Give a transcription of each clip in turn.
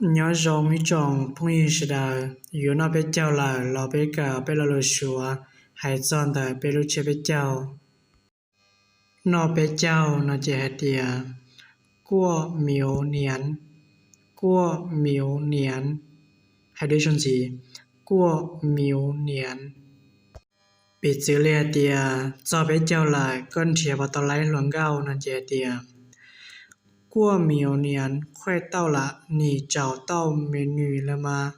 Nyob zoo ib tsoom phooj ywg sawv daws, yuav noj peb caug lawm los peb kawm peb lo lus Suav hais txog ntawm peb lub tsiab peb caug. Noj peb caug no ces hais tias kuaj miuv niav, kuaj miuv niav. Hais dua ib zaug ntxiv, kuaj miuv niav. Piv txwv li hais tias txog peb caug lawm koj nrhiav puas tau laib hluas nkauj no ces hais tias kuaj miuv niav 快到了, 你找到美女了吗?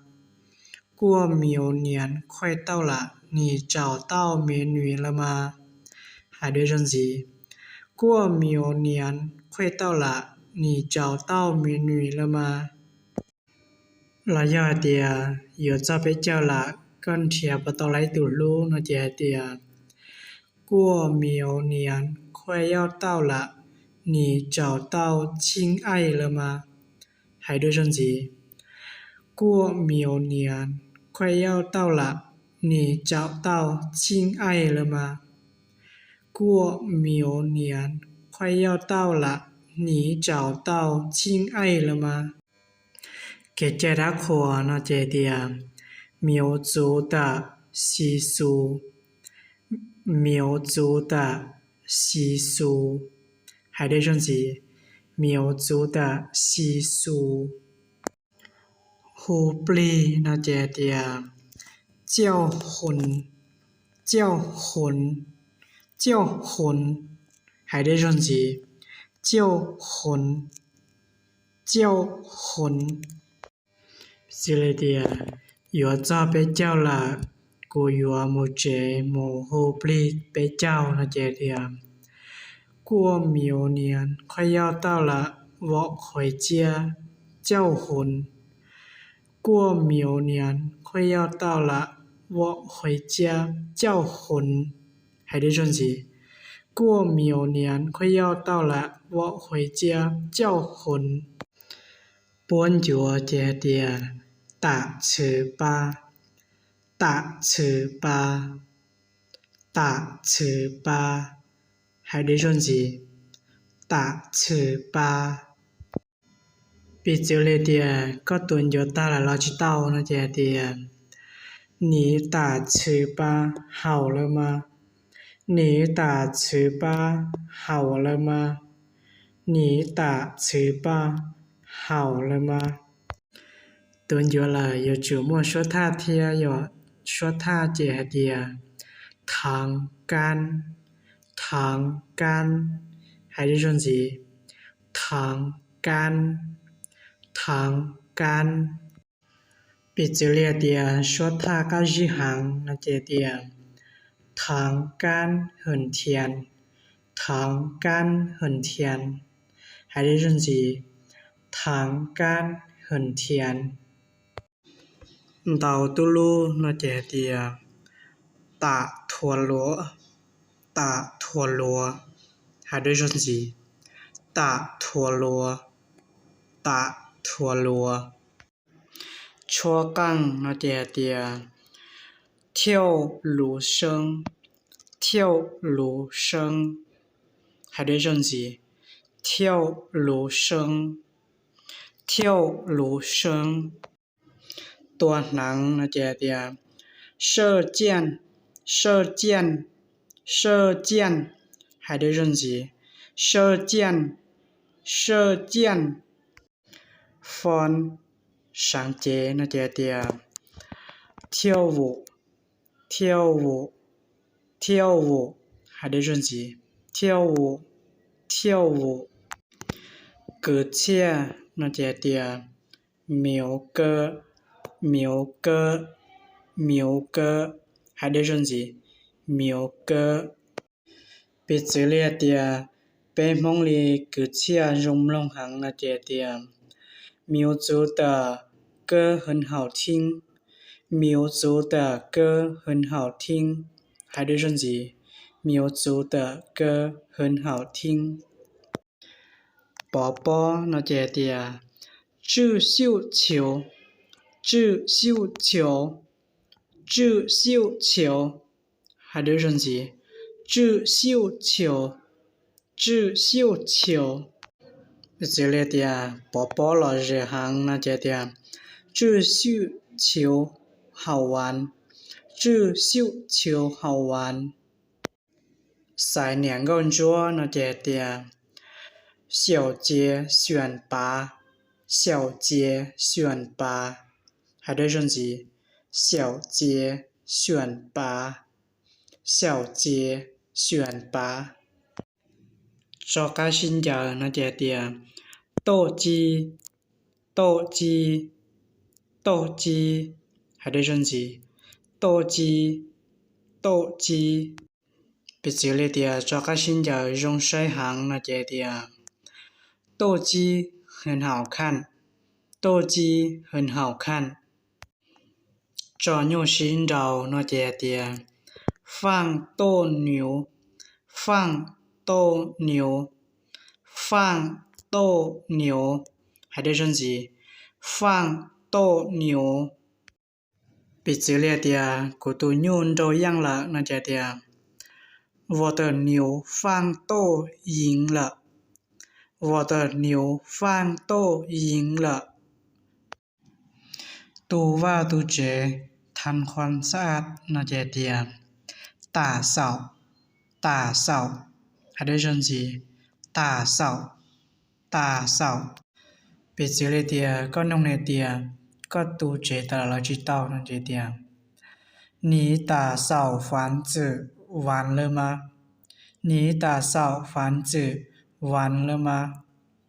Kuaj miuv niav 快到了, 你找到美女了吗? Hais dua ib zaug ntxiv, kuaj miuv niav 快到了, 你找到美女了吗? Los yog hais tias yuav txog peb caug lawm koj nrhiav puas tau laib tus hlub no ces hais tias kuaj miuv niav 快要到了, 你找到亲爱了吗? Hais dua ib zaug ntxiv, kuaj miuv niav 快要到了, 你找到亲爱了吗? Kuaj miuv niav 快要到了, 你找到亲爱了吗? Kev cai dab qhuas no ces hais tias miuv txuv tawm xi xu, miuv txuv tawm xi xu. Hais dua ib zaug ntxiv, miuv txuv tawm xi xu. Hu plig no ces hais tias 叫魂, 叫魂, 叫魂. Hais dua ib zaug ntxiv, 叫魂, 叫魂. Piv txwv li tias yuav txog peb caug lawm, kuv yuav mus tsev mus hu plig peb caug no ces hais tias kuaj miuv niav 快要到了, 我回家叫魂. Kuaj miuv niav 快要到了, 我回家叫魂. Hais dua ib zaug ntxiv, kuaj miuv niav 快要到了, 我回家叫魂. Puab ncuav ces hais tias tam txhwv pab, tam txhwv pab, tam txhwv pab. Hais dua ib zaug ntxiv, tam txhwv pab. Piv txwv li tias koj tuav ncuav tag lawm los tsis tau no ces hais tias 你打盹吧好了吗? 你打盹吧好了吗? 你打盹吧好了吗? Tuav ncuav lawm yuav tsum muaj suab thaj thiab, yog suab thaj ces hais tias thav kab, thav kab. Hais dua ib zaug ntxiv, thav kab, thav kab. Piv txwv li hais tias suab thaj qab zib heev no ces tias thav kab hwm thiav, thav kab hwm thiav. Hais dua ib zaug ntxiv, thav kab hwm thiav. Ntau tub lub no ces hais tias tam thuav luav, tam thuav luav. Hais dua ib zaug ntxiv, tam thuav luav, tam thuav luav. Tshuab qaaj no ces hais tias thiauj luv seeb, thiauj luv seeb. Hais dua ib zaug ntxiv, thiauj luv seeb, thiauj luv seeb. Tua hneev no ces hais tias 射箭, 射箭, 射箭. Hais dua ib zaug ntxiv, 射箭, 射箭. Fon, seev cev no ces hais tias thiauj vum, thiauj vum, thiauj vum. Hais dua ib zaug ntxiv, thiauj vum, thiauj vum. Kwv txhiaj no ces hais tias miuv kawb, miuv kawb, miuv kawb. Hais dua ib zaug ntxiv, miuv kawb. Piv txwv li hais tias peb Hmoob li kwv txhiaj zoo mloog heev no ces hais tias 苗族的歌很好听, 苗族的歌很好听. Hais dua ib zaug ntxiv, 苗族的歌很好听. Pov pob no ces hais tias 智绣球, 智绣球, 智绣球. Hais dua ib zaug ntxiv, 智绣球, 智绣球. Piv txwv li tias pov pob lom zem heev no ces tias 这个球好玩, 这个球好玩. Xaiv niam nkauj ntsuab no ces tias 小杰选拔, 小杰选拔. Hais dua ib zaug ntxiv, 小杰选拔, 小杰选拔. Tso qab sib ncaws no ces tias 斗鸡, 斗鸡, 斗鸡. Hais dua ib zaug ntxiv, 斗鸡, 斗鸡. Piv txwv li tias tso qab sib ncaws zoo saib heev no ces tias 斗鸡很好看, 斗鸡很好看. Tso nyuj sib nraus no ces tias 放斗牛, 放斗牛, 放斗牛. Hais dua ib zaug ntxiv, 放斗牛. Piv txwv li tias kuv tus nyuj nrau yeej lawm no ces tias 我的牛放斗赢了, 我的牛放斗赢了. Tu vaj tu tsev, ทำความสะอาด no ces tias 打扫, 打扫. Hais dua ib zaug ntxiv, 打扫, 打扫. Piv txwv li tias koj nug nws tias koj tu tsev tas los tsis tau no ces tias 你打扫房子完了吗, 你打扫房子完了吗.